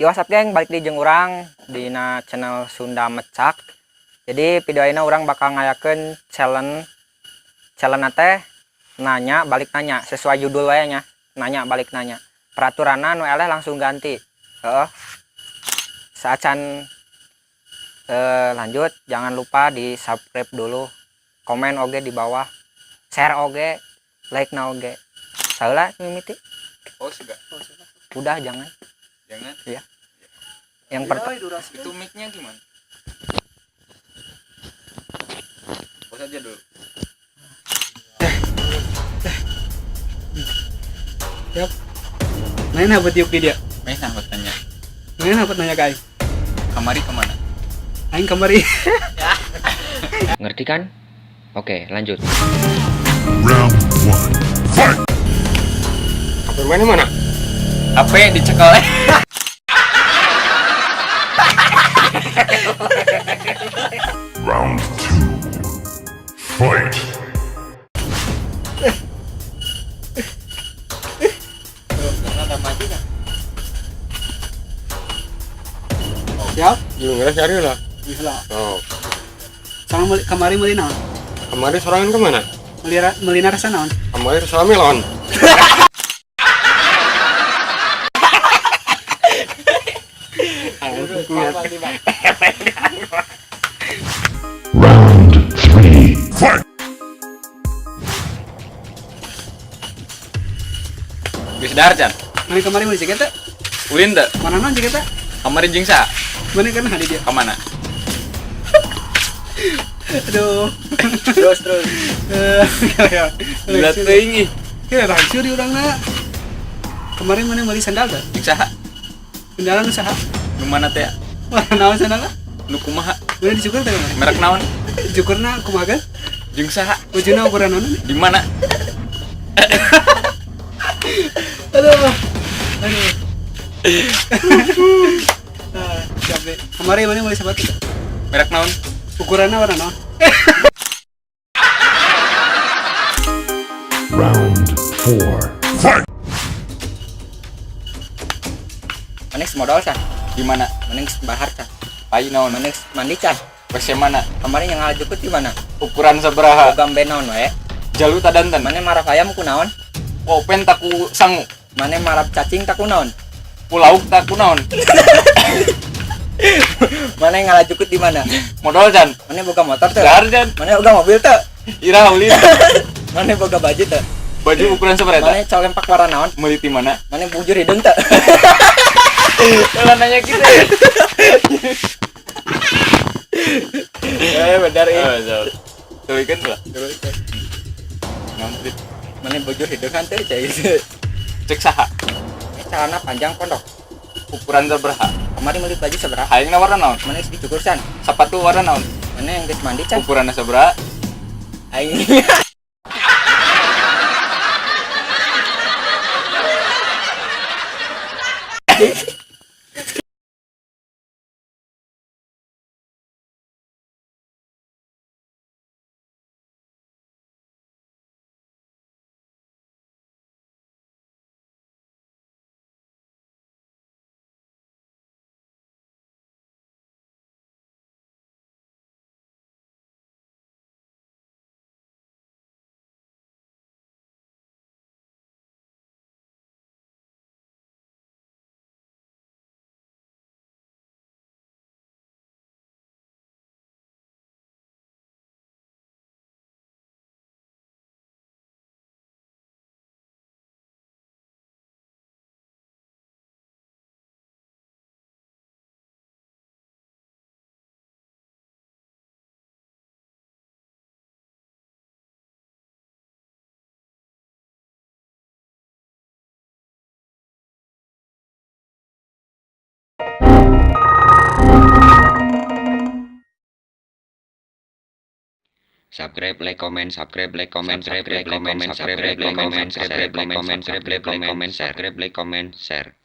Yo, what's up, geng, balik deui jeung urang dina channel Sunda Mecak. Jadi video ini urang bakal ngayakeun challenge. Challenge teh nanya balik nanya, sesuai judul wae nya. Nanya balik nanya. Peraturanna nu eleh langsung ganti. Heeh. Saacan lanjut, jangan lupa di subscribe dulu, komen oge di bawah, share oge, like na oge. Salah mimiti? Oh, sudah. Udah, jangan. Jangan. Iya. Yang pertama Itu mic-nya gimana? Pause aja dulu. Siap. Main apa tiup di dia? Main apa tanya? Main apa nanya ke aing? Kamari kemana? Aing kamari. Ngerti kan? Oke, lanjut. Round one. Fight! HP mana mana? HP dicekel. Round two. Fight! Ada maju kan? Siap. Belum ngeres cari lah. Iya. Oh, Sama meuli kamari meuli naon? Kemarin sorangan kemana? Meuli meuli rasa naon? Kemarin rasa melon. Round three. Fight! Geus dahar can. Mana kamari meuli jaket teh? Ulin teu? Mana naon jaket teh? Kamari jeung saha? Mana kan hari dia? Kemana? Aduh. Terus terus. Eh, ya. Gila teuing ih. Kira hancur di urangna. Kemarin mana meuli sandal teh? Jeung saha? Sandalan nu saha? Nu mana teh? Mana naon sandalna? Nu kumaha? Mana dicukur teh kemarin? Merek naon? Cukurna kumaha kan? Jeung saha? Bajuna ukuran naon? Di mana? Aduh. Aduh. Ah, siap deh. Kemarin mana meuli sepatu teh? Merek naon? Ukurannya warna naon? Round four. Fight! Mending modal can. Di mana? Mending bahar can. Pai naon? Mending mandi can. WC mana? Kemarin yang ngajukut di mana? Ukuran sabaraha? Boga ben naon wae? Jalu tadanten. Mana marap ayam ku naon? Open taku sangu. Mana marap cacing taku naon? Pulauk taku naon? Mana yang ngalajukut di mana? Modal can. Mana boga motor teu? Dahar can. Mana boga mobil teu? Ira ulin. Mana boga baju teu? Baju ukuran sabaraha? Mana colempak warna naon? Meuli ti mana? Mana bujur hidung teu? Lah nanya gitu. Eh, benar ih. Oh, so. Tulikeun lah. Naon teh? Mana bujur hidung kan teu cai. Cek saha? Eh, celana panjang pondok. Ukuran sabaraha? Kemarin meuli baju sabaraha? Hayangna warna naon? Mana geus dicukur can? Sepatu warna naon? Mana yang geus mandi can? Ukuranna sabaraha? Aing. Subscribe, like, comment, subscribe, like, comment, subscribe, like, comment, subscribe, like, comment, subscribe, like, comment, subscribe, like, comment, share, subscribe, like, comment, share.